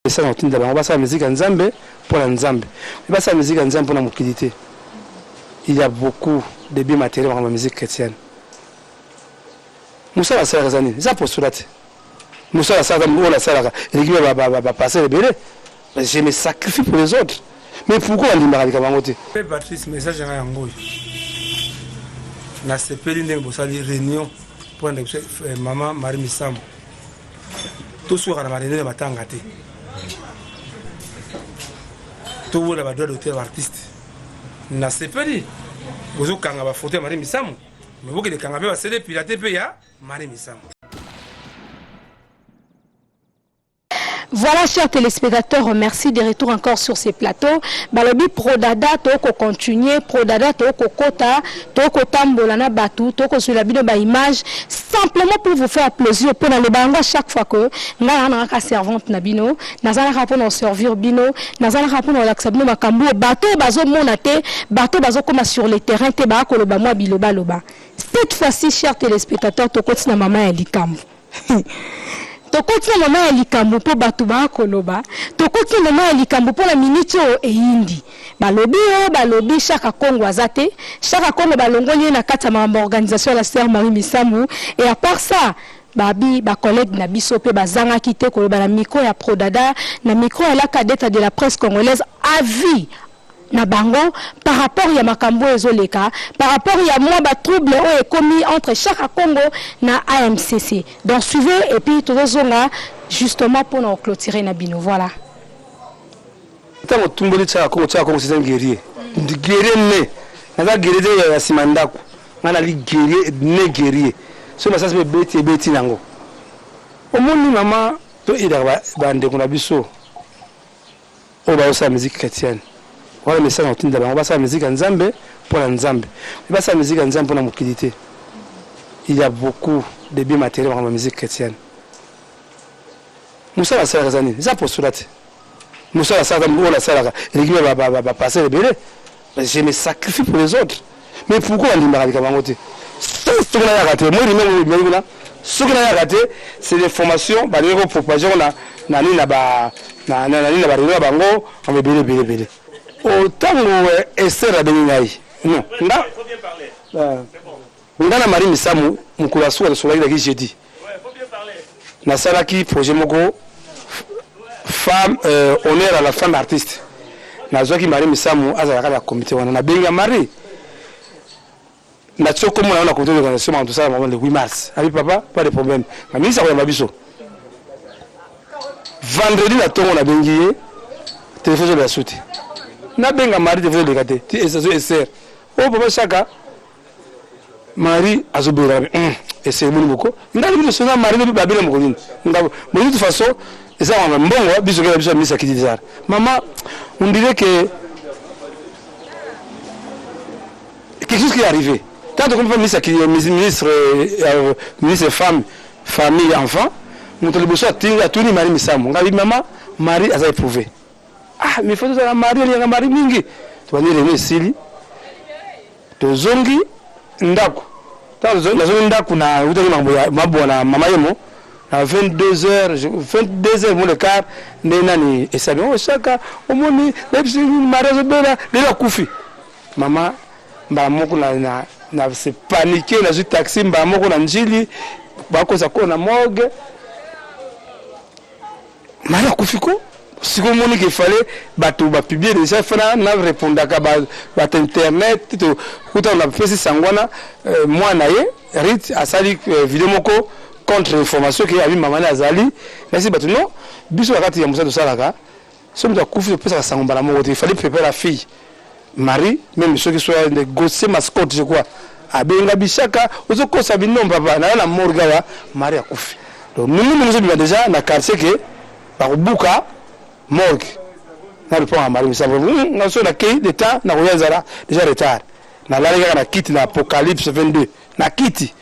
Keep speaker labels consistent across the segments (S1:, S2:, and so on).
S1: Message na kotinda bango basala musique ya Nzambe pona Nzambe mais basala musique ya Nzambe pona mokili te. Il ya beaucoup de bien materiel makambo ya musique chretienne. Mosala asalaka eza nini? Eza apostolat te. Mosala asalaka oyo nasalaka eleki ba ba ba pasteur ebele. Je me sacrifie pour les autres. Mais pourquoi bandimaka likambo yango te?
S2: Pe Patrice message na nga yango oyo nasepeli ndenge bosali reunion mpo na ndeko mama Marie Misamu. Tosukaka na ba reunion ya matanga te. Tobola ba droit d'auteur ba artiste. Nasepeli bozokanga ba photo ya Marie Misamu mais bokende kanga mpe ba CD pirate mpe ya Marie Misamu.
S3: Voilà, chers téléspectateurs, merci de retour encore sur ces plateaux. Balobi Prodada, toko continuer, Prodada, toko kota, toko tambola na batu, toko sur la bino ba image, simplement pour vous faire plaisir, pour na loba à chaque fois que nga na ka servante na bino, nazala ka pour servir bino, nazala ka pour lakisa bino makambo, bato bazo mona te, bato bazo koma sur le terrain te ba koloba mwa biloba loba. Cette fois-ci, chers téléspectateurs, tokoti na mama ya likambo. Tokoti na mama ya likambo mpo bato bakoloba, tokoti na mama ya likambo mpo na miniti oyo eyindi. Balobi oyo balobi Shaka Kongo aza te, Shaka Kongo balongoli ye na kati ya makambo ya organisation ya la sœur Marie Misamu et à part ça babi ba collègues na biso mpe bazangaki te koloba na micro ya Prodada, na micro ya la cadette de la presse congolaise avis na bango par rapport ya makambo oyo ezoleka, par rapport ya mwa ba trouble oyo ekomi entre Shaka Kongo na AMCC. Donc suivez et puis tozozonga justement pona ko clôturer na bino. Voilà.
S1: Tango otumboli Tshaka Kongo, Tshaka Kongo c'est un guerrier. Guerrier né. Naza guerrier te ya sima ndaku. Nga nali guerrier né guerrier. Soki masasi pe ebeti ebeti nango. Omoni mama to aidaka ba ndeko na biso. Oyo bazo sala musique chretienne wana message na kotinda bango basala musique ya nzambe pona nzambe mais basala musique ya nzambe pona mokili te il ya beaucoup de bien materiel makambo ya musique chretienne mosala asalaka eza nini eza apostolat te mosala asalaka oyo nasalaka eleki ba ba pasteur ebele je me sacrifie pour les autres mais pourquoi bandimaka likambo yango te soki nayaka te moi rimeme ebimaki kuna soki nayaka te c'est l'information balingi ko propager yango na na nini na ba na na nini na ba réseau na bango makambo ebele ebele ebele ntango Esther abengi ngai non nga nga na Marie Misamu mokolo ya suka tosololaki ezalaki jeudi nasalaki projet moko femme honneur à la femme artiste nazwaki Marie Misamu azalaka na comité wana nabengi ya Marie natie kombo na yo na comité d'organisation makambo tosala bango le 8 mars abi papa pas de problème ma ministre akoyamba biso vendredi na tongo nabengi ye telefone ezoleka su te nabenga Marie telefone eleka te ti eser o papa Shaka Marie azobela hum ese boni boko ngai biso sona Marie lobi babela moko nini ngabo mais de toute façon eza wana mbongo biso kela biso misa kiti zara maman on dirait que quelque chose qui est arrivé tant que comme misa ki ministre ministre femme famille enfant moto liboso atindi atuni Marie Misamu ngai maman Marie aza éprouvé ah mais faut tozala Marie alingaka Marie mingi tobandi réunion esili Tozongi ndaku tango nazongi ndaku na wutaki makambo ya mabwa na mama yemo na 22 heures 22 heures moins le quart nde nani esabi oh shaka omoni nayebisi mari azobela lelo akufi mama mbala moko na, na, na se panique nazwi taxi mbala moko na njili bakosa ko na morgue Marie akufi ko sikoyo omoni ke fallait batu ba publier dejà faut na na repondaka ba batu internet to kuta na pesi sango wana mwana na ye Ruth asali video moko contre information ke abi mama ne azali nayebisi batu non biso na kati ya mosala tosalaka soki mutu akufi topesaka sango mbala moko te il fallait preparer la fille Marie meme soki soit negocier mascotte je crois abenga bishaka ozo kosa bino papa naza na morgue awa Marie akufi donc nungu nungu ezobima dejà na quartier ke bakobuka morgue na lopango ya Marie misamu nga soki nakei de temps nakoya nzala dejà retard nalali kaka na kiti na apocalypse 22 na kiti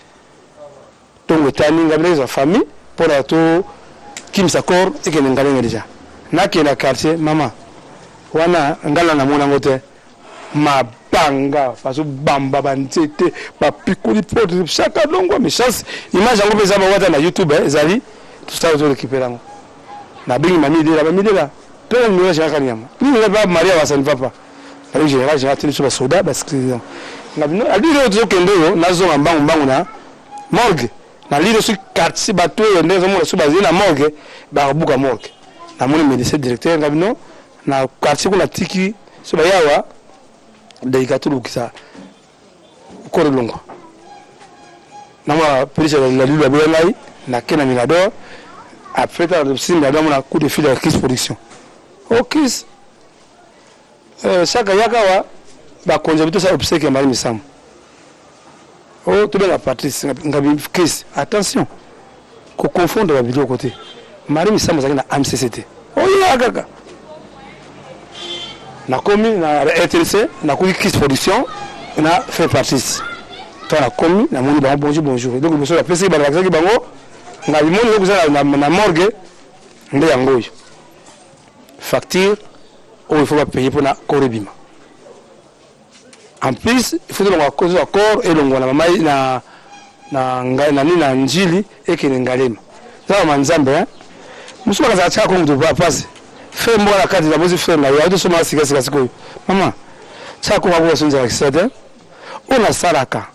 S1: Tongo etani nga nazo zwa famille pona to kimisa corps ekende ngalenge dejà nakende na quartier maman wana nga nanu namona yango te mabanga bazo bamba ba nzete ba pikoli porte shaka longwa mais chance image yango pe eza bango ata na youtube ezali tosala tozo recuperer yango. Nabengi Mami Ilela, Mami Ilela, pesa numero ya General Kaniama. Nini nga ba Maria ba ça ne va pas. Nabengi General, General atindi biso ba soda, ba sécurité. Nga bino, abi lelo tozokende oyo, nazonga mbangu mbangu na morgue. Na lilo soki quartier bato oyo ndenge nazomona soki bazali na morgue, bakobuka morgue. Namoni medecin directeur nga bino na quartier kuna tiki so bayawa dakika tolukisa koro longwa na mwa polisi ya lilo abeya ngai nake na mirador après tala si mirador amona coup de fil ya Chris production o oh, Chris euh, saka yaka wa bakonzi ya bitosa obsèque ya Marie Misamu o oh, tobenga Patrice ngabi Chris attention ko confondre ba biloko te Marie Misamu azalaki na AMCC te oya kaka nakomi na RTNC nakoki Chris production na fait Patrice to nakomi namoni bango bonjour bonjour donc liboso napesaki balakisaki bango ngai moni okoza na, na morgue nde yango oyo facture oyo il faut bapaye mpona corps ebima En plus il faut tolongola kozwa corps elongwa na mama na na ngai na nini na njili ekende ngalema eza mama nzambe hein mosusu bakazala tika kongo to pasi frère moko na kati nabosi frère na ye auti osomaka sika sika sikoyo mama tika kongo akoka so nzala kisisa te oyo nasalaka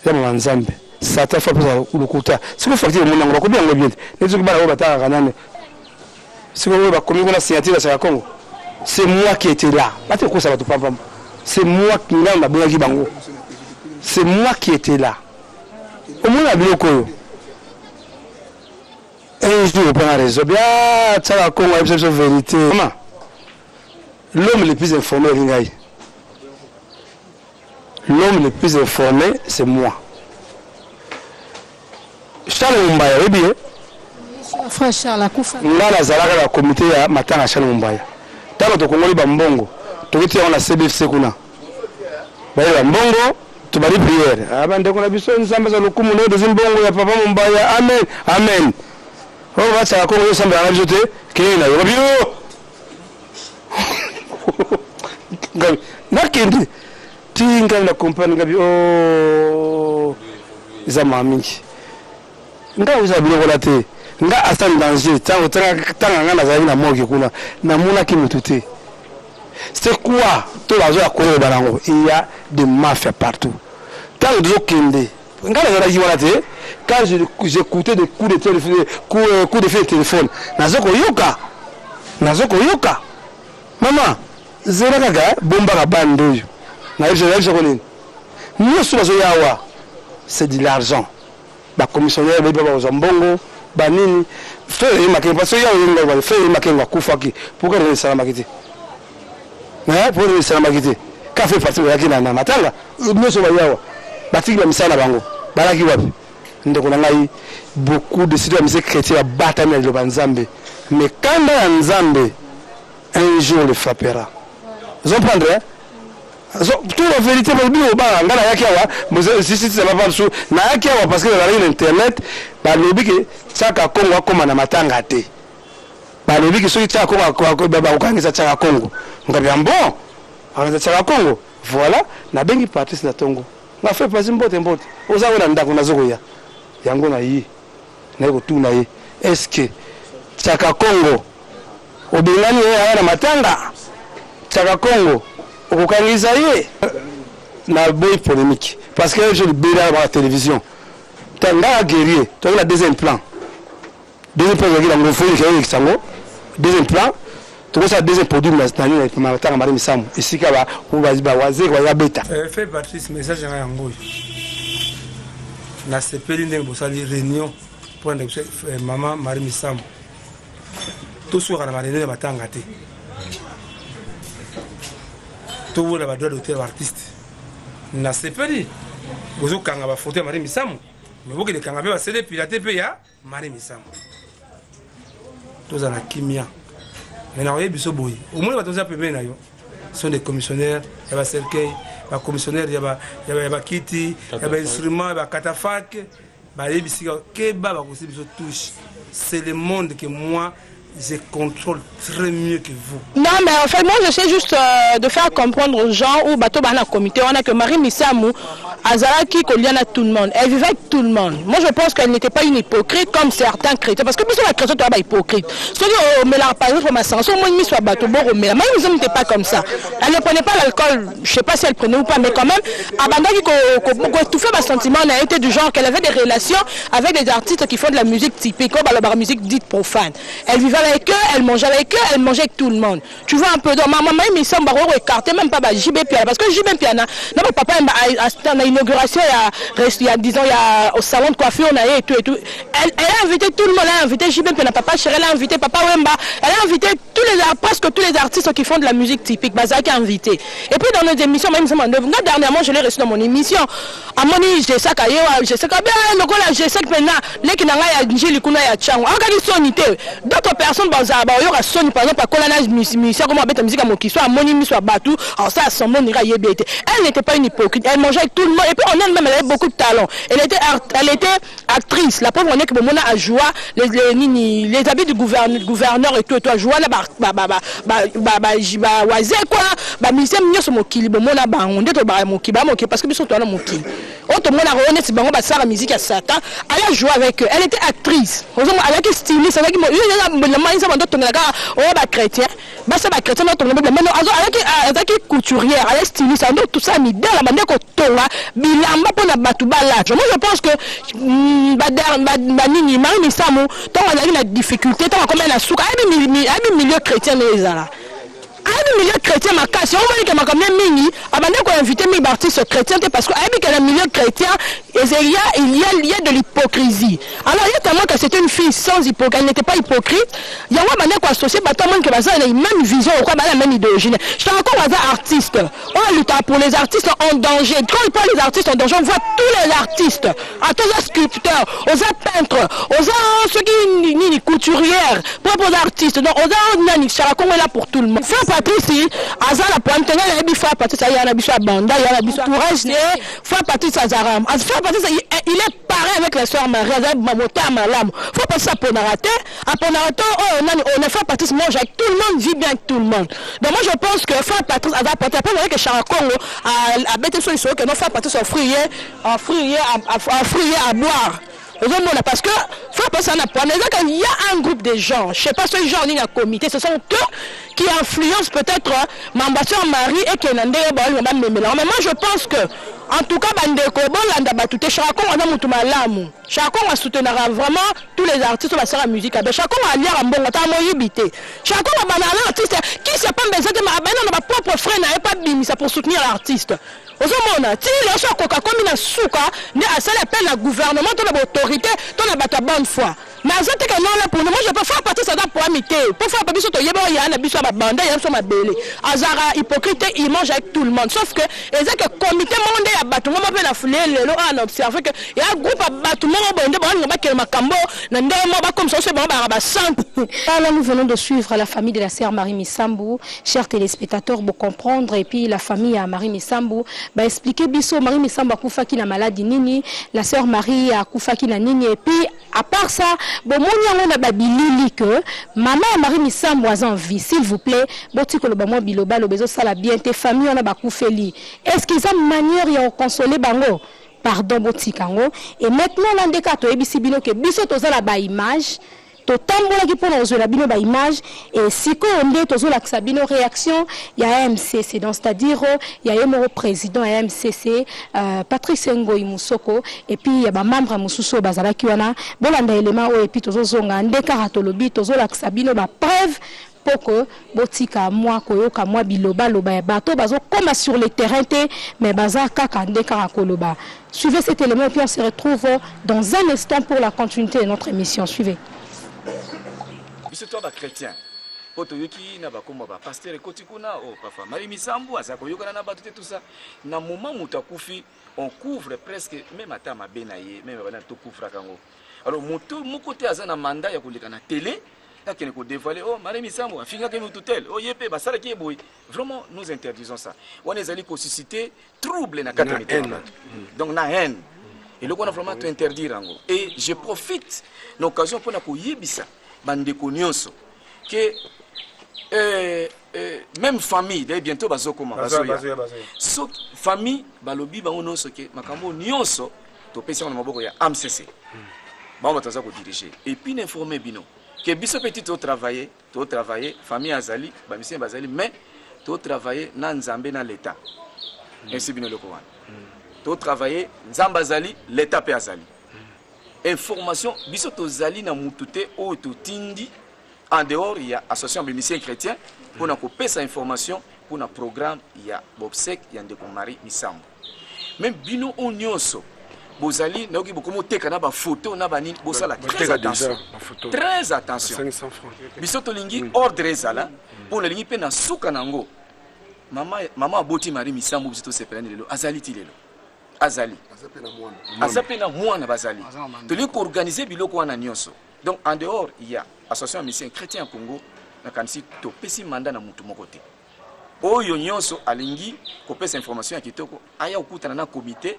S1: ya mama nzambe satan fo apesa lokuta sikoyo facture omoni yango bakomi yango bien te neti soki bana oyo batangaka nani sikoyo oyo bakomi kuna signature ya saka congo c'est moi qui était là bati kokosa bato pampamba c'est moi ngai nabengaki bango c'est moi qui était là omoni na biloko oyo un jour opana raison bia tiaka congo ayebisa biso vérité mama l'homme le plus informé yaki ngai L'homme le plus informe c'est moi. Charles Mumbaya oyebi ye?
S3: Frère Charles akufa.
S1: Nga nazalaka na comité ya matanga ya Charles Mumbaya. Tango tokongoli ba mbongo, toki yango na CBFC kuna. Baye ba mbongo, tobandi prière. Ah ba ndeko na biso Nzambe aza lokumu ndenge tozwi mbongo ya papa Mumbaya. Amen. Amen. Oyo batsaka Kongo yo sambela na biso te, kende na yo. Babi yo. Ngabi nakende ti ngai na comprendre ngabi oh eza mawa mingi ngai ozala biloko na te nga asa danger ntango tanga ngai nazalaki na morgue kuna namonaki motu te c'est quoi to bazoya koloba nango il y a des mafia partout ntango tozokende ngai nazalaki wana te quand j'écoutais des coups de téléphone coup, euh, coup de fil de téléphone nazo koyoka nazo koyoka mama zela kaka eh, bombaka bande oyo nayebisa ko nini nyonso bazoya awa c'est de l'argent bacommissionnaire bayebi bakozwa mbongo banini frère ye makengo parce que ya oyenga bale frère ye makengo akufaki pourquoi nini esalamaki te eh pourquoi nini esalamaki te ka fait partie bayaki na matanga Nioso baye awa batiki ba misala na bango balaki wapi ndeko na ngai beaucoup de surtout ba musiciens chretiens ba batami na liloba nzambe mais kanda ya nzambe un jour le frappera ozo comprendre hein tout la vérité parce bino obanga ngai nayaki awa sisi ça va pas su nayaki awa parce que nazalaki na internet balobi ke tiaka kongo akoma na matanga te balobi ke soki tiaka kongo bakokangisa tiaka kongo ngabi ya bon akangisa tiaka kongo Voilà na bengi Patrice na tongo nga frère Pazi mbote mbote oza we na ndako nazo koya yango na ye naye kotuna ye est ce que Chaka Kongo obengani ye aya na matanga Chaka Kongo okokangisa ye na boyi polemique parce que je libela ba télévision ta nga guerrier toki na deuxième plan Deuxième plan ezalaki nango fo eleka elekisa yango deuxième plan tokosala deuxième produit na nani na matanga Marie Misamu esika ba ba wazek baza beta.
S2: Eh, Frère Patrice, message yanga yango oyo. Nasepeli ndenge bosali réunion mpo na ndeko eh, mama Marie Misamu. Tosukaka na ba réunion ya matanga te. Tobola ba droit d'auteur ba artiste. Nasepeli bozokanga ba photo ya Marie Misamu, mais bokende kanga mpe ba CD pirate mpe ya Marie Misamu tozala kimia mais nakoyebi biso boye omoni bato oza pembeni na yo sont des commissionnaires ya bacercueil bacommissionnaire ya bakiti ya bainstrument ya bacatafalque bayebi sika keba bakosi biso touche c'est le monde que moi. Je contrôle très mieux que vous.
S4: Non, mais en fait, moi, j'essaie juste de faire comprendre aux gens ou bato bana comité, on a que Marie Misamu, azalaki kolia na tout le monde. Elle vivait avec tout le monde. Moi, je pense qu'elle n'était pas une hypocrite comme certains chrétiens. Parce que biso ba chrétien, toza ba hypocrite. Soki omela, par exemple, masanga, soki omoni miso ya bato, boromela. Marie Misamu n'était pas comme ça. Elle ne prenait pas l'alcool, je sais pas si elle prenait ou pas, mais quand même, abandaki ko étouffer ba sentiment, elle était du genre qu'elle avait des relations avec des artistes qui font de la musique typique, comme la musique dite profane. Elle vivait avec eux, elle mangeait avec eux, elle mangeait avec tout le monde. Tu vois un peu, donc ma maman, il me semble, écarté même pas bah, JB Mpiana, parce que JB Mpiana, non, papa, à l'inauguration, il y a, disons, il y a au salon de coiffure, on a et tout et tout. Elle a invité tout le monde, elle a invité JB Mpiana, papa Chéri, elle a invité Papa Wemba, elle a invité presque tous les artistes qui font de la musique typique, bazalaki invité. Et puis dans nos émissions, même, dernièrement, je l'ai reçu dans mon émission. Amoni, Jesaka, Jesaka, bien, lokola Jesaka maintenant, leki na ngai ya Njili kuna ya Tshangu. Akaki soni te. D'autres personnes bazala baoyoka soni, par exemple, akola na musicien comme abeta musique ya mokiso, amoni miso ya bato, alors ça assemble nira yebi ete. Elle n'était pas une hypocrite, elle mangeait avec tout le monde et puis on elle-même, elle avait beaucoup de talent. Elle était actrice. La pauvre, on est que bomona a joué les nini, les habits du gouverneur et tout, a joué na ba ba ba ba ba ba ba ba waze quoi, ba musicien nyonso mokili bomona bango nde to ba mokili ba mokili, parce que biso towana mokili oyo tomonaka oyo neti bango basalaka musique ya Satan. Elle a joué avec eux, elle était actrice, azalaki styliste, azalaki eza bando tongela kaka oyo bachrétien basa bachrétien batonga Bible, mais azalaki couturière, azalaki styliste, ando tout ça midele bande kotonga bilamba mpona bato balata. Moi, je pense que banini Marie Misamu, ntango azalaki na difficulté, ntango akomai na suka, ayebi milieu chrétien nde ezala, ayebi milieu chrétien makasi. Omoni ke makambo mingi abandi koinvite mingi baartiste chrétien te, parce que ayebi ke na milieu chrétien il y a de l'hypocrisie. Alors ye, tellement que c'était une fille sans hypocrisie, elle n'était pas hypocrite, yango abandi koassocier bato amoni ke baza na même vision okwa baza na même idéologie. Chaka aza artiste oyo alutaka pour les artistes en danger. Quand il parle des artistes en danger, on voit tous les artistes, ata oza sculpteur, oza peintre, oza soki nini, couturière, propre oza artiste, donc oza nani, Chaka Kongo est là pour tout le monde. Frère Patrice aza na problème te. Ngai nayebi frère Patrice, aya na biso ya banda, ya na biso entourage te. Frère Patrice azara, frère Patrice, il est pareil avec la sœur Marie, aza motema malamu. Frère Patrice aponaka te, aponaka te oyo nani oyo. Frère Patrice mange avec tout le monde, vit bien avec tout le monde. Donc moi, je pense que frère Patrice aza porte après avec Chaka Congo abete so lisolo ke non, frère Patrice offrir ye à boire, ozomona, parce que frère Patrice ana problème eza que y a un groupe de gens, je sais pas ce genre nini ya comité, ce sont eux qui influencent peut-être mambo ya Marie ekende ndenge baolinga bamemela. Mais moi, je pense que en tout cas, bandeko, bolanda bato te. Chaka Kongo aza motu malamu. Chaka Kongo asoutenaka vraiment tous les artistes oyo basalaka musique abe. Chaka Kongo aliaka mbongo ata moyibi te. Chaka Kongo abandaka na artiste kisi apamba eza te, abanda na bapropre frais na ye mpo abimisa pour soutenir l'artiste. Ozomona ti lelo so akoka komi na suka nde asali appel na gouvernement to na baautorité to na bato ya bonne foi, mais aza te ke non la pour moi, je peux faire partie, ça doit problème te po faire biso toyebi oyo ya na biso ya babanda ya biso mabele. Azalaka hypocrite te, il mange avec tout le monde, sauf que eza ke comité moko nde ya bato ngoma mpe na fule lelo awa na observe ke ya groupe ya bato moko boye nde baolinga bakele makambo na ndenge moko bakomisa oso bango baka bacentre.
S3: Là, nous venons de suivre la famille de la sœur Marie Missambu. Chers téléspectateurs, pour comprendre, et puis la famille à Marie Missambu, bah, expliquer biso Marie Missambu akufaki na maladie nini, la sœur Marie akufaki na nini, et puis à part ça, bon, mon yango na babilili que maman ya Marie Missambu aza en vie. S'il vous plaît, boti koloba mwa biloba loba ezosala bien te. Famille wana bakufeli, est-ce qu'ils ont manière ya koconsoler bango? Pardon, botika yango. Et maintenant là, ndeka toyebisi bino ke biso toza na baimage, totambolaki mpona kozwela bino baimage e sikoyo nde tozolakisa bino réaction ya MCC, donc c'est-à-dire ya ye moko président ya MCC, Patrice Ngoi Musoko, et puis ya bamembre mosusu oyo bazalaki wana. Bolanda elema oyo et puis tozozonga nde kaka tolobi tozolakisa bino bapreuve mpo ke botika mwa koyoka mwa bilobaloba ya bato bazokóma sur le terrain te, mais baza kaka nde kaka koloba. Suivez cet élément et puis on se retrouve dans un instant pour la continuité de notre émission. Suivez.
S5: Biso to bachrétien mpo toyoki na bakombo ya bapasteur ekoti kuna o parfois Marie Misambu aza koyokana na bato te, tout ça. Na moment moto akufi, on couvre presque même ata mabe na ye, même bana tocouvraka yango. Alors moto moko te aza na mandat ya koleka na télé akende kodévoile o Marie Misambu afingaki motu tel o ye mpe basalaki ye boye. Vraiment, nous interdisons ça. Wana ezali kosusciter trouble na kati ya mitema bato, donc na haine. Eloko wana vraiment tointerdire yango. Et je profite na occasion mpona koyebisa bandeko nyonso. Que eh, eh, même famille d'ailleurs bientôt bazokoma bazoya so famille balobi bango nyonso ke makambo nyonso topesi yango na maboko ya amcc hmm. bango bato baza kodirige epuis na informe bino ke biso mpe ti totravaille totravaille famille azali bamisien bazali mais totravaille na nzambe na l'état hmm. esi bino eloko wana hmm. totravaille nzambe azali l'état mpe azali information biso tozali na mutu te oyo totindi en dehors ya association ya musiciens chrétiens mpo na kopesa information mpo na programme ya bobsek ya ndeko Marie Misambo. Meme bino oyo nyonso bozali nayoki bokomi oteka na bafoto na banini bosala très attention, très attention. Biso tolingi mm. ordre ezala mpo nalingi mpe na suka na yango mama, mama aboti Marie Misambo biso tosepelani lelo azali ti lelo azali aza mpe na mwana bazali tolingi koorganize biloko wana nyonso Donc en dehors ya association ya musiciens chrétiens ya Congo, nakanisi topesi mandat na mutu moko te. Oyo nyonso alingi kopesa information ya kitoko aya kokutana na comité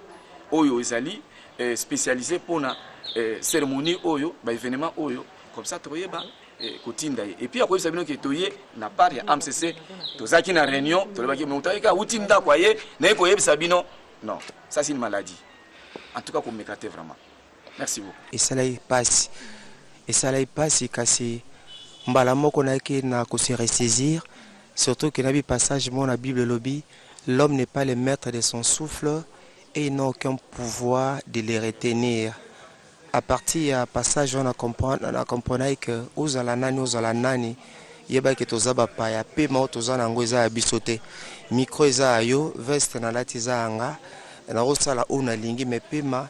S5: oyo ezali eh, spécialisé mpona eh, cérémonie oyo ba événement oyo comme ça tokoyeba eh, kotinda ye et puis akoyebisa bino ke toye na part ya AMCC tozalaki na réunion tolobaki moto ayeki awuti ndako aye naye koyebisa bino non ça c'est une maladie en tout cas komeka te vraiment Merci beaucoup.
S6: Esalaki pasi, esalaki pasi kasi mbala moko nayaki na ko se ressaisir surtout que nayebi passage moko na bible elobi l'homme n'est pas le maitre de son souffle et il n'a aucun pouvoir de le retenir. A partir ya passage wana na comprenaki que ozala nani ozala nani yeba ke toza bapaya pema oyo toza na yango eza ya biso te. Micro eza ya yo, veste nalati eza ya nga, nakosala oyo nalingi mais pema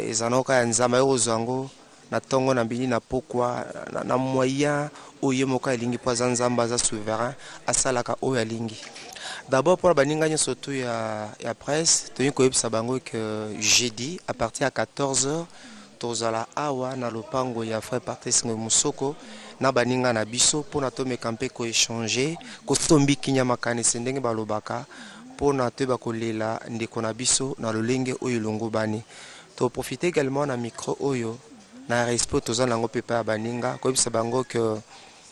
S6: Eza nao kaka ya Nzambe aye kozwa yango na tongo na midi na pokwa na moyen oyo ye moko alingi po aza Nzambe aza souverain asalaka oyo alingi. D'abord pona baninga nionso tout ya ya presse tolingi koyebisa bango que jeudi à partir ya 14 heures tozala awa na lopango ya frère Patrice Ngoy Musoko na baninga na biso pona tomeka mpe ko echanger kosombikinya makanisi ndenge balobaka mpo na toyeba kolela ndeko na biso na lolenge oyo elongobani. To profiter egalement na micro oyo na respect toza na yango mpe epai ya baninga koyebisa bango que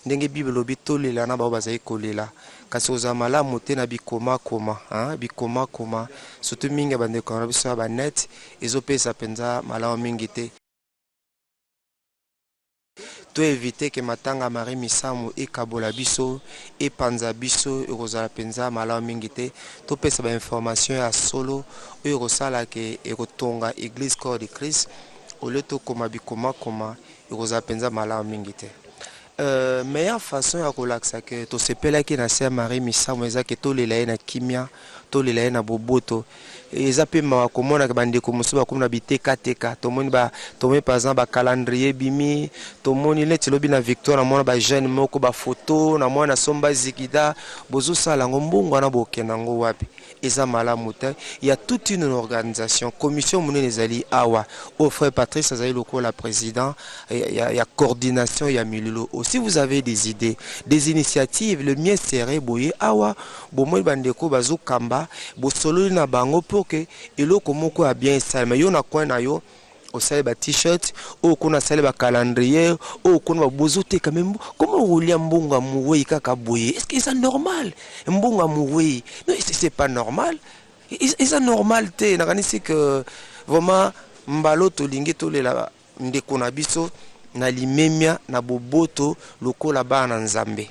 S6: ndenge Bible elobi tolela na baoyo bazali kolela kasi kozala malamu te na bikomakoma hein, bikomakoma surtout mingi ya bandeko na biso ya ba net ezopesa mpenza malamu mingi te. To eviter que matanga ya Marie Misamu ekabola biso, epanza biso, ekozala penza malamu mingi te. Topesa ba informations ya solo oyo ekosala que ekotonga Eglise Corps de Christ au lieu tokoma bikomakoma, ekozala penza malamu mingi te. Euh, meilleure façon ya kolakisa que tosepelaki na sœur Marie Misamu eza que tolela ye na kimia, tolela ye na boboto. Eza pe mawa komona ke ba ndeko mosusu bakomi na biteka teka tomoni ba tomoni par exemple ba calendrier ebimi tomoni neti lobi na victoire na mona ba jeune moko ba photo na mwana somba zigida bozosala yango mbongo wana bokenda yango wapi eza malamu te ya toute une organisation commission monene ezali awa oyo frère Patrice azali lokola président ya, ya, ya coordination ya milulu aussi vous avez des idées des initiatives le mieux serait boye awa Bomoni ba ndeko bazo kamba, bosololi na bango pour que eloko moko ya bien esalema. Yo na coin na yo osali ba t-shirt, oyo kuna asali ba calendrier, oyo kuna ba bozo teka mais comment okolia mbongo ya moweyi kaka boye? Est-ce que eza normal? Mbongo ya moweyi. Non, c'est pas normal. Eza normal te. Nakanisi que vraiment mbala oyo tolingi tolela ndeko na biso na limemia na boboto lokola bana na Nzambe.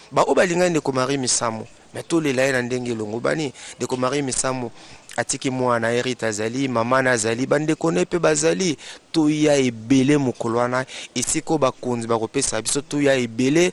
S6: Ba oyo balingaki ndeko Marie Misamu mais tolela ye na ndenge elongobani. Ndeko Marie Misamu atiki mwana na ye Rita azali, mama na azali, ba ndeko na ye pe bazali. Toya ebele mokolo wana esika oyo bakonzi bakopesa biso, toya ebele.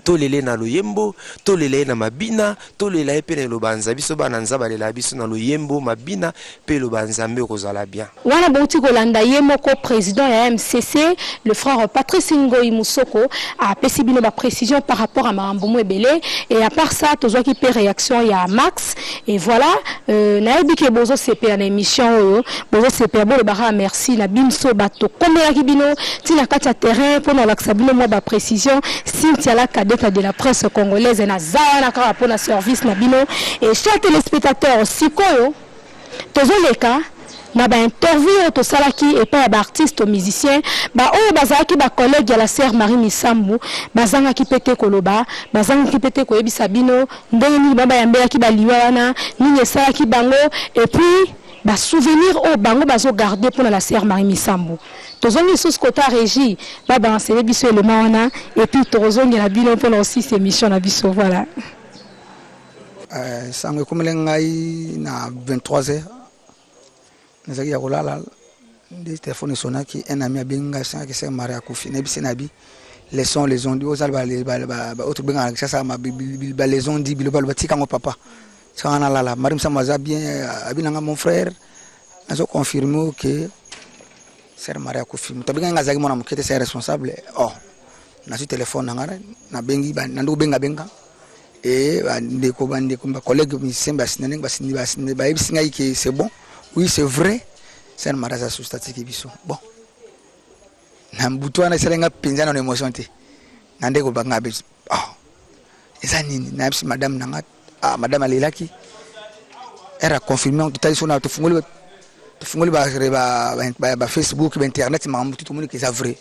S6: Tolela ye na loyembo, tolela ye na mabina, tolela ye pe na eloba ya Nzambe. Biso bana Nzambe alelaka biso na loyembo, mabina pe eloba ya Nzambe okozala bien.
S3: Wana bowuti kolanda ye moko president ya MCC, le frère Patrice Ngoyi Musoko apesi bino ba precisions par rapport ya makambo mua ebele et à part ça tozwaki pe reaction ya Max et voilà euh, nayebi ke bozo sepela na emission oyo, bozo sepela boloba kaka merci na bimso bato tokomelaki bino ti na kati ya terrain pona kolakisa bino mua ba precisions. Cynthia la cadette de la presse congolaise naza wana kaka pona service na bino et chers telespectateurs sikoyo tozoleka. Na ba interview oyo tosalaki epai ya ba artistes musiciens, ba oyo bazalaki ba collègues ya la sœur Marie Misamu, bazangaki mpe te koloba, bazangaki mpe te koyebisa bino ndenge nini bango bayambelaki ba liwa wana, nini esalaki bango et puis ba souvenirs oyo bango bazo garder mpo na la sœur Marie Misamu. Tozongi lisusu kota regie, ba balancele biso element wana et puis tokozongela bino mpo na kosilisa emission na biso. Voilà.
S7: Euh, sango ekomeli ngai na 23 heures nazalaki ya kolala nde telefone esonaki un ami abengi ngai asengaki sœur Marie akufi nayebisi na bi laissons les on dit ozala oyo tobengaka na Kinshasa ba les on dit biloba loba tika yango papa tika nga nalala Marie Misamu aza bien abi na nga mon frère nazo confirme que sœur Marie akufi moto abengaki nga azalaki mwana moke te c'est responsable oh nazwi telefone na nga nabengi nandi kobenga benga Et ba ndeko ba ndeko ba collègues musiciens ba sinda ndenge basindi basindi bayebisi ngai que c'est bon oui c'est vrai Sœur Marie aza susu atiki biso bon na butu wana esali nga mpenza nano émotion te na ndeko ba nga oh eza nini nayebisi madame na nga ah madame alelaki ere aconfirme totali so na tofungoli tofungoli ba, ba, ba, ba facebook ba internet makambo tu tomoni ke eza vrai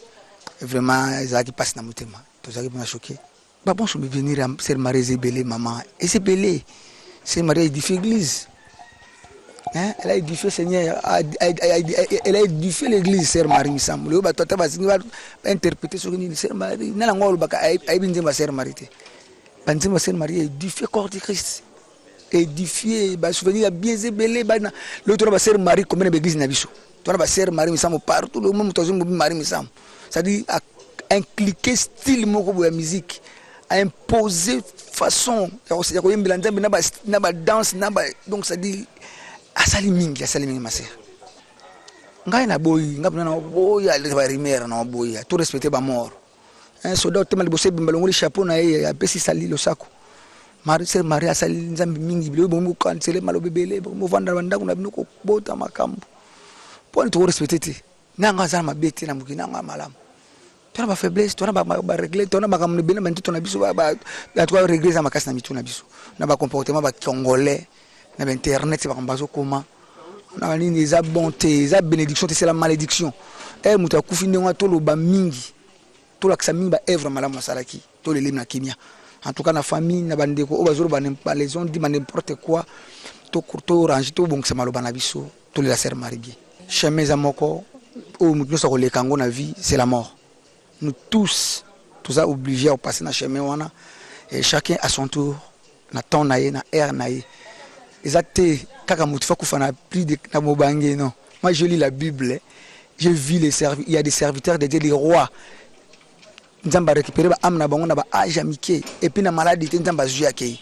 S7: vraiment ezalaki mpasi na motema tozalaki mpona choqué Ba bon souvenir ya sœur Marie eza ebele maman, eza ebele. Sœur Marie a édifié église. Hein? Elle a édifié Seigneur, elle a édifié l'église sœur Marie Misambo. Lelo bato ata bazingi ba interpréter soki nini sœur Marie, nani yango alobaka ayebi nzembo ya sœur Marie te. Ba nzembo ya sœur Marie édifié corps du Christ. Édifié ba souvenir ya bien ebele bana. Lelo tona ba sœur Marie combien na église na biso. Tona ba sœur Marie Misambo partout, le moto azongi Marie Misambo. C'est-à-dire impliquer style moko boye ya musique imposer façon ya koyembela nzambe na ba danse na ba donc c'est à dire asali mingi asali mingi ma sœur ngai naboyi ngai mpena naboya ba rumeur naboya to respecter ba mort un soldat otema liboso ebemba longoli chapeau na ye apesi sali losako Marie sœur Marie asali nzambe mingi biloko bongo kansele maloba ebele bokovanda na bandako na bino kobota makambo mpo wana tokorespecte te Nanga aza na mabe te na mokili nanga malamu tona ba faiblesse tona ba regle tona makambo ebele na bantuto na biso en tout cas regret eza makasi na mitu na biso na ba comportement ba congolais na ba internet makambo bazokoma na nini eza bon te eza bénédiction te c'est la malédiction eh moto akufi ndenge wana toloba mingi tolakisa mingi ba œuvre malamu asalaki tolelemi na kimia en tout cas na famille na bandeko oyo bazoloba ba les on dit n'importe quoi to to ranger tobongisa maloba na biso Tolela sœur Marie bien. Chemin eza moko oyo moto nyonso akoleka yango na vie, c'est la mort. Nous tous toza oblige ya kopasser na chemin wana et chacun à son tour na temps na ye na heure na ye. Eza te kaka moto faut akufa na plus de na mobange non. Moi je lis la Bible, je vis les servi il y a des serviteurs de Dieu, des rois Nzambe a recuperer ba ame na bango na ba age ya mike et puis na maladi te Nzambe azui akeyi.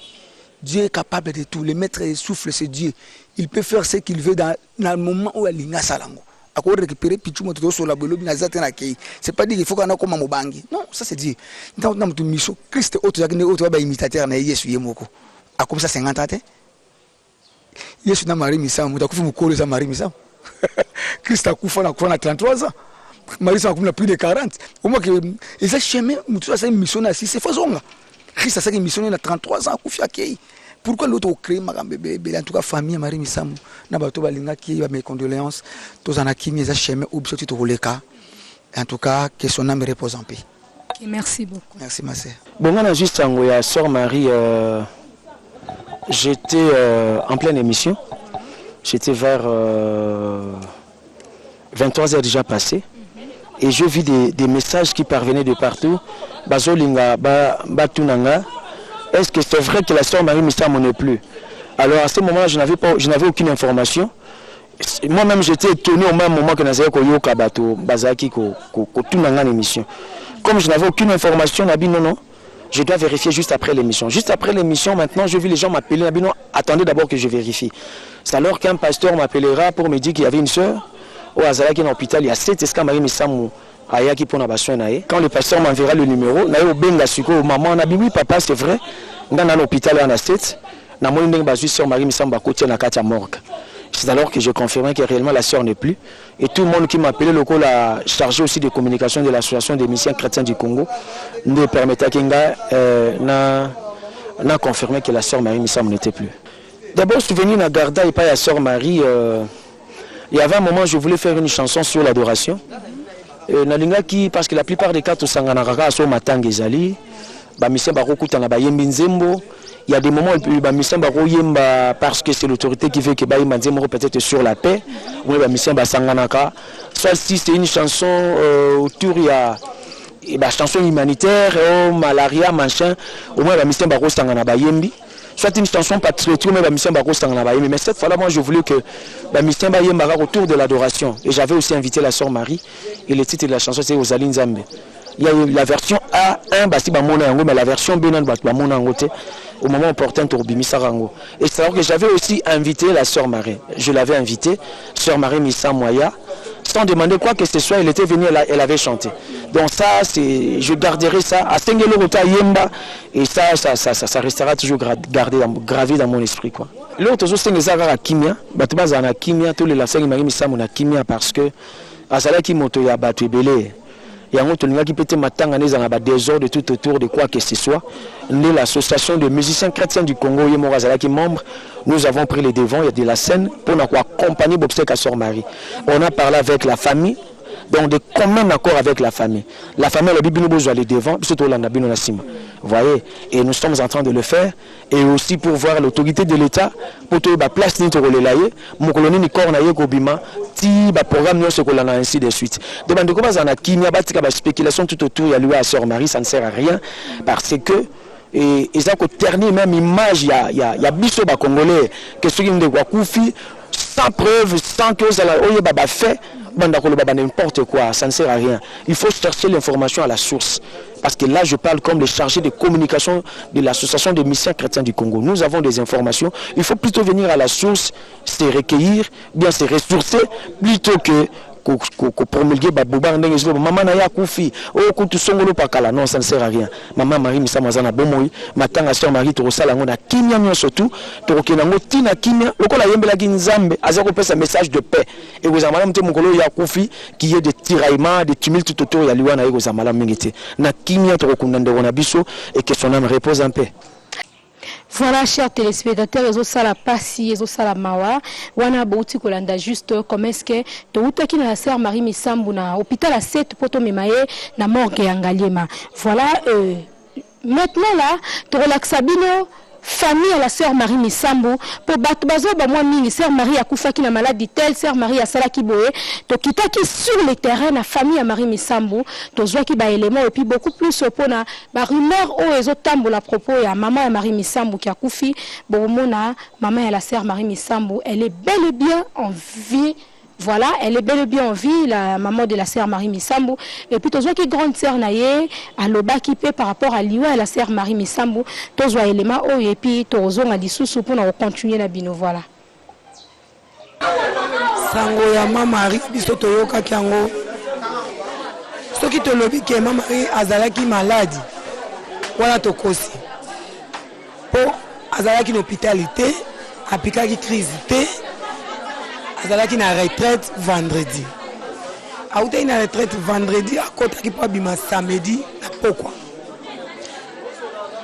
S7: Dieu est capable de tout, le maitre de souffle c'est Dieu. Il peut faire ce qu'il veut dans na moment oyo alingi asala yango. Ako recuperer pichu moto tozosola boye lobi naza te na keyi. C'est pas dire qu'il faut kana koma mobange. Non, ça c'est Dieu. Ntango na moto mission Christ oyo tozalaki nde oyo toza ba imitateur na ye Yesu ye moko. Akomisa 50 ans te. Yesu na Marie Misamu moto akufi mokolo eza Marie Misamu. Christ akufa na akufa na 33 ans. Marie Misamu akufi na plus de 40. Omwa ke eza chemin moto asali mission na sisi faut zonga. Christ asali mission na 33 ans akufi akei. Pourquoi l'autre créer makambo ebele ebele en tout cas famille Marie Misamu na bato balingaki ye ba mes condoléances tozala na kimia eza chemin oyo biso ti tokoleka en tout cas que son âme repose en paix.
S3: Ok, merci beaucoup.
S7: Merci ma sœur.
S5: Bon nga nazwi sango ya sœur Marie euh, j'étais euh, en pleine émission j'étais vers euh, 23 heures déjà passé et je vis des, des messages qui parvenaient de partout bazolinga batuna nga est-ce que c'est vrai que la sœur Marie Misamu n'est plus alors à ce moment-là je n'avais pas je n'avais aucune information moi-même j'étais étonné au même moment que nazalaki koyoka bato bazalaki kotuna nga na émission comme je n'avais aucune information nabi non non je dois vérifier juste après l'émission juste après l'émission maintenant je vis les gens m'appeler nabi non attendez d'abord que je vérifie c'est alors qu'un pasteur m'appellera pour me dire qu'il y avait une sœur oyo azalaki na hôpital ya 7 esika Marie Misamu ayaki mpona basoin na ye quand le pasteur m'enverra le numéro naye obenga sikoyo maman nabi oui papa c'est vrai nga na hôpital wana 7 namoni ndenge bazwi sœur Marie Misamu bakotia na kati ya morgue c'est alors que je confirmais que réellement la sœur n'est plus et tout le monde qui m'appelait lokola chargé aussi de communication de l'association des missions chrétiens du Congo nde permettaki nga euh, na na confirmé que la sœur Marie Misamu n'était plus d'abord souvenir na garda epai ya sœur Marie euh,
S8: Il y avait un moment, je voulais faire une chanson sur l'adoration. Euh, nalingaki parce que la plupart des cas tosanganaka kaka so matanga ezali ba musiciens bakokutana bayembi nzembo. Il y a des moments où ba musiciens bakoyemba parce que c'est l'autorité qui veut que bayemba nzembo, peut-être sur la paix ou ba musiciens basanganaka, soit si c'est une chanson autour ya ba chanson humanitaire, oh, malaria, machin, au moins ba musiciens bakosangana bayembi, soit une chanson patriotique, mais ba musiciens bakosangana bayembi. Mais cette fois-là, moi, je voulais que ba musiciens bayembaka autour de l'adoration et j'avais aussi invité la sœur Marie. Et le titre de la chanson, c'est Ozali Nzambe. Il y a la version A1, basi bamona yango, mais la version B nanu bato bamona yango te. Au moment opportun, tokobimisaka yango. Et c'est alors que j'avais aussi invité la sœur Marie. Je l'avais invitée, sœur Marie Misamu aya, sans demander quoi que ce soit, elle était venue, elle avait chanté. Donc ça, c'est, je garderai ça à Sengelo Rota Yemba, et ça, ça, ça, ça, ça restera toujours gardé dans, gravé dans mon esprit, quoi. L'autre, c'est que kimia, bato bazala na kimia, tous les la Marie Misamu na kimia, parce que azalaki moto ya bato ebele. Yango tolingaki mpe te matanga nde ezala na badésordre tout autour de quoi que ce soit. Nde l'Association de musiciens chrétiens du Congo, ye moko azalaki membre, nous avons pris les devants, il y a de la scène mpona koaccompagner obsèques ya sœur Marie. On a parlé avec la famille, donc de commun accord avec la famille, la famille alobi: bino bozwa les devants, biso tolanda bino na nsima. Voyez, et nous sommes en train de le faire et aussi pour voir l'autorité de l'État po toyeba place nini tokolela ye, mokolo nini corps na ye kobima, ti baprogramme nyonso ekolanda, ainsi de suite. Donc bandeko bazala na kimia, batika baspéculation tout autour ya liwa ya sœur Marie. Ça ne sert à rien parce que eza koternir même image ya biso bacongolais, ke soki ndeko akufi, sans preuve, sans que ozala oyeba bafait, banda koloba ba n'importe quoi. Ça ne sert à rien. Il faut chercher l'information à la source, parce que là, je parle comme le chargé de communication de l'Association des musiciens chrétiens du Congo. Nous avons des informations. Il faut plutôt venir à la source, se recueillir, bien se ressourcer, plutôt que kopromulguer baboba ndenge ezoloba mama na ye akufi oyo kutu songolo pakala. Non, ça ne sert à rien. Mama Marie Misamu aza na bomoi. Matanga sœur Marie, tokosala yango na kimia nyonso, tu tokokende yango ntina kimia lokola ayembelaki Nzambe, aza kopesa message de paix. Ekozala malamu te mokolo oyo akufi qu'il y ait des tiraillements, des tumultes tout autour ya liwa na ye. Ekozala malamu mingi te. Na kimia tokokunda ndeko na biso et que son âme repose en paix.
S3: Voilà, chers téléspectateurs, ezosala pasi, ezosala mawa. Wana bouti kolanda juste comment est-ce que toutaki na la sœur Marie Misamu na hôpital à 7 po tomema ye na morgue ya Ngaliema. Voilà, maintenant là, tokolakisa bino famille ya la sœur Marie Misamu, mpo bato bazoba mwa mingi: sœur Marie akufaki na maladie tel, sœur Marie asalaki boye. Tokitaki sur le terrain na famille ya Marie Misamu, tozwaki baélément et puis beaucoup plus mpona barumeur oyo ezotambola propos ya mama ya Marie Misamu ki akufi. Bokomona mama ya la sœur Marie Misamu, elle est bel et bien en vie. Voilà, elle est bel et bien en vie, la maman de la sœur Marie Misamu. Et puis tozwaki grande sœur na ye, alobaki mpe par rapport à liwa ya la sœur Marie Misamu. Tozwa élément oyo et puis tozonga lisusu mpona kocontinue na bino. Voilà.
S9: Sango ya ma Marie, biso toyokaki yango. Soki tolobi ke ma Marie azalaki malade, wana tokosi, mpo azalaki na hôpital te, apikaki crise te. Azalaki na retraite vendredi, autaki na retraite vendredi, akɔtaki mpo abima samedi na pokwa.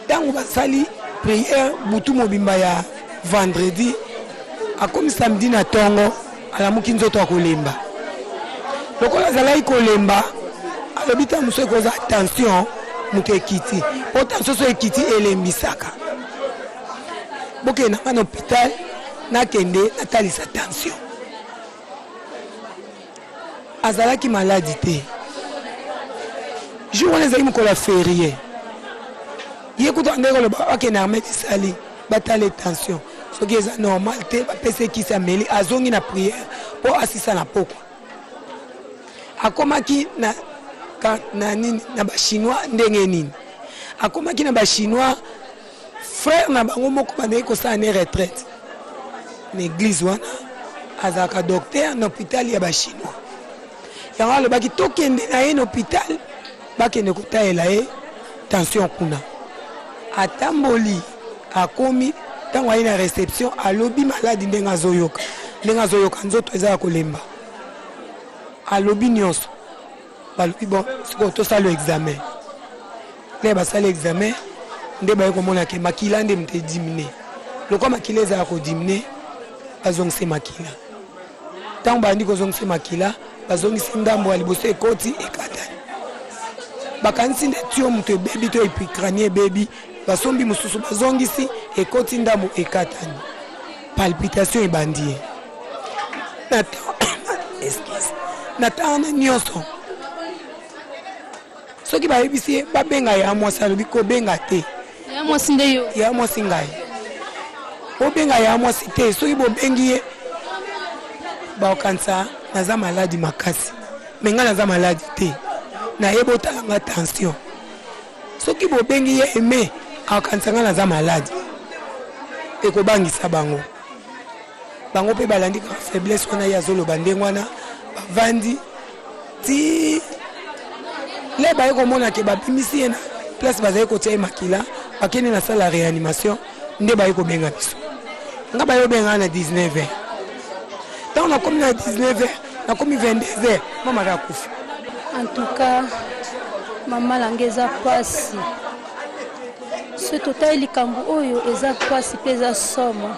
S9: Ntango basali prière butu mobimba ya vendredi, akomi samedi na ntongo, alamuki nzoto akolemba. Lokola azalaki kolemba, alobi ntango mosusu ekozala tension moto ekiti, mpo tension so ekiti elembisaka. Bokende nanga na hôpital, nakende natalisa tension. Azalaki malade te. Jour wana ezalaki mokolo ya férié. Ye kutu andeki koloba akende armée esali batala tension, soki eza normal te, bapesa ekisi, ameli, azongi na prière mpo asisa na pokwa. Akomaki na nini, na bachinois, ndenge nini akomaki na bachinois? Frère na bango moko bandeki kosala ne retraite na église wana, azalaka docteur na hôpital ya bachinois. Yango alobaki tokende na ye na hôpital, bakende kotalela ye tension kuna. Atamboli, akomi. Ntango aye na réception, alobi maladi ndenge azoyoka, ndenge azoyoka nzoto eza ya kolemba. Alobi nyonso. Balobi: bon, sikoyo tosala examen. Nde basali examen, nde baye komona ke makila nde moto ediminuer. Lokwa makila ezala kodiminuer, bazongisa makila. Ntango babandi kozongisa makila, bazongisi ndambo ya liboso ekoti ekatani. Bakanisi nde tio moto ebebi to epicranie ebebi, basombi mosusu bazongisi ekoti ndambo ekatani. Palpitation ebandi ye. Na excuse. Na temps wana nyonso soki bayebisi ye babenga ya mwasi, alobi kobenga te.
S3: Ya mwasi nde yo?
S9: Ya mwasi ngai. Bobenga ya mwasi te, soki bobengi ye bakokanisa naza maladi makasi, me ngai naza maladi te, nayebi otala nga tension. Soki bobengi ye eme akokanisa ngai naza maladi, ekobangisa bango. Bango mpe balandi kaka faiblesse wana ye azoloba ndenge wana, bavandi ti le baye komona ke babimisi ye na place bazali kotia ye makila, bakende na salle ya réanimation, nde baye kobenga biso. Nga baye kobenga na 19 heures. Ntango nakomi na 19 heures, nakomi 22 heures, mama kaka akufi.
S10: En tout cas, mama na nga, eza pasi. So totali likambo oyo, eza pasi mpe eza somo.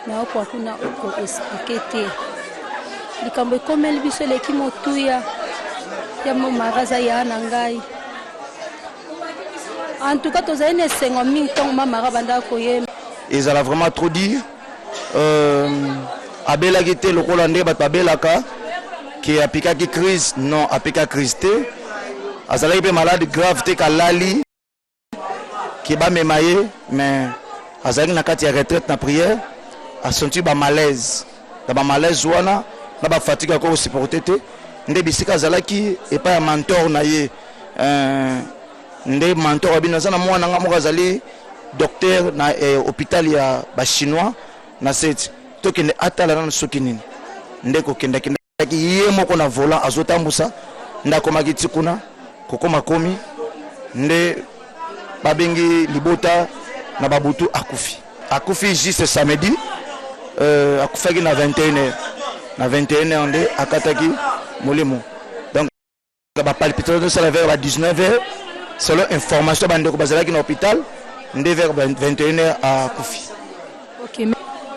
S10: Nayokoka kuna koexpliquer te. Likambo ekomeli biso eleki motuya ya mama aza ya na ngai. En tout cas, tozali na esengo mingi ntango mama bandaka koyemba.
S11: Ezala vraiment trop dire. Abelaki te lokola nde bato babelaka ke apikaki crise. Non, apika crise te, azalaki mpe malade grave te kalali ke bamema ye, mais azalaki na kati ya retraite na prière, asenti bamalaise. Na bamalaise wana na bafatigue, akoki kosupporter te. Nde bisika azalaki epai ya mentor na ye, nde mentor abino aza na mwana nga moko azali docteur na hôpital ya bachinois na seti, tokende atala nano soki nini. Nde kokendakendaki ye moko na volant, azotambusa, nde akomaki ti kuna. Kokoma komi nde babengi libota na babutu, akufi. Akufi juste samedi, akufaki na 21 heures. Na 21 heures nde akataki molimo. Donc bapalpitation tosala vers ba 19 heures, selon information bandeko bazalaki na hôpital, nde vers 21 heures akufi.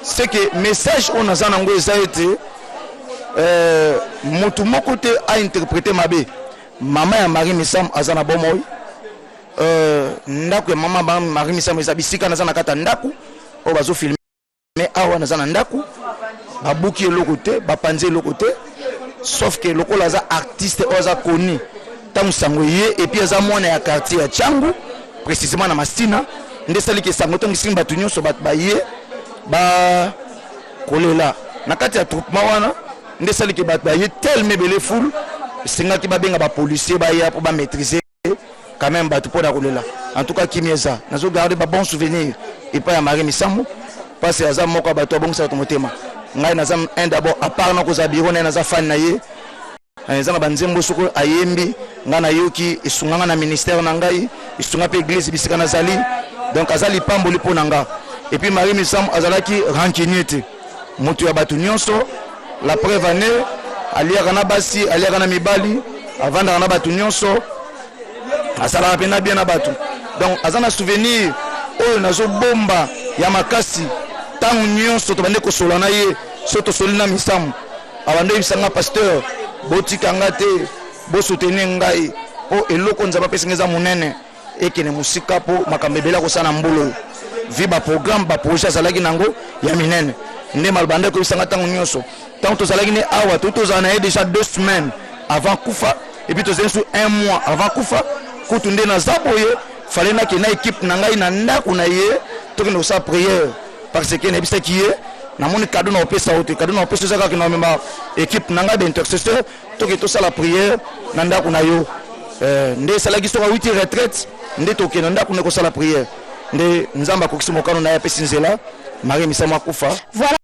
S11: C'est que message oyo naza nango eza ete motu moko te ainterpréter mabe. Mama ya Marie Misamu aza na bomoi. Ndako ya mama Marie Misamu eza bisika naza na kati ya ndako oyo bazofilmer awa. Naza na ndako, babuki eloko te, bapanzi eloko te, sauf que lokola aza artiste oyo aza koni ntango sango ye, et puis aza mwana ya quartier ya Tshangu, précisément na Masina, nde esaliki esango ntango esingi bato nyonso, bato baye bakolela na kati ya troupement wana. Nde esaliki bato baye telema ebele, foule, esengaki babenga bapolicier baya mpo bamaîtriser quand même bato mpo na kolela. En tout cas, kimia eza. Nazogarde babon souvenir epai ya Marie Misamu, parce aza moko ya bato abongisa bato motema. Ngai naza un d'abord, à part nakozala biro na ye, naza fan na ye. Eza na banzembo soko ayembi, ngai nayoki esunga ngai na ministère na ngai, esunga mpe église bisika nazali. Donc aza lipamboli mpo na nga. Et puis Marie Misamu azalaki rancunier te, moto ya bato nyonso. La preuve ane, aliaka na basi, aliaka na mibali, avandaka na bato nyonso, azalaka mpena bien na bato. Donc aza na souvenir oyo nazobomba ya makasi. Ntango nyonso tobandi kosola na ye, so tosoli na Misamu, abandi oyebisa nga: "Pasteur, botika nga te, bosoutenir ngai mpo eloko Nzambe apesi nga eza monene, ekende mosika." Mpo makambo ebele akosala na mbula oyo, vi baprogramme, baprojet azalaki nango ya minene. Nde maloba nde koyebisa nga ntango nyonso. Ntango tozalaki ne awa, toki tozala na ye déjà 2 semaines avant kufa, et puis tozali su un mois avant kufa kutu. Nde naza boye, fale nakende na équipe na ngai na ndako na ye, tokende kosala prière, parce que nayebisaki ye: namoni cadeau na kopesa yo te, cadeau na kopesa eza kaka na omema équipe na ngai baintercesseur, toke tosala prière na ndako na yo. Nde esalaki soki awuti retraite, nde tokende ndako nde kosala prière. Nde Nzambe akokisi mokano na ye, apesi nzela Marie Misamu akufa.
S3: Voilà.